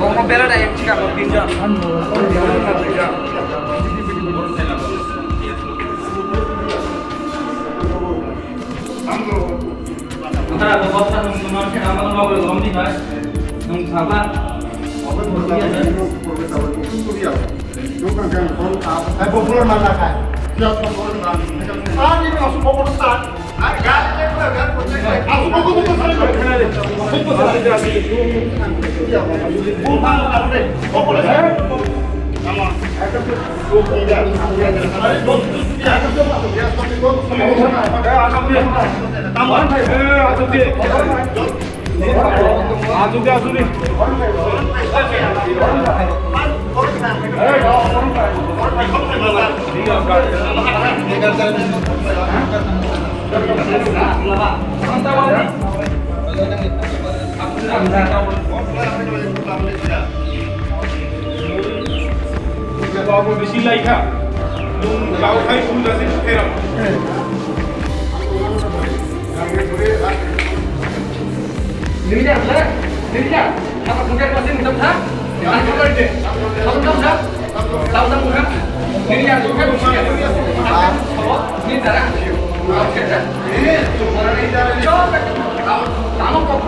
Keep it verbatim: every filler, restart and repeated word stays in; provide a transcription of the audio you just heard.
Omo bera da yang chika mo pinja. Nang bo bota nung nung khe ama nung bo lom di bai. Nung thaba. Ai, popular man na khai. Ani ni masu popular sa. Ai, gari check kore, gari check kore. Asu ko ko ko sa. Babu bisi laikha. Nung kau khai phun jasi pherap. Nini ya, nini ya. Apa bukan masih minta sah? Yang apa itu? Kamu tahu sah? Tahu tahu kan? Nini ya, bukan masih ya. Apa? Ini darah. Oke, dah. Ini cuma ini darah ini. Coba. Kamu kok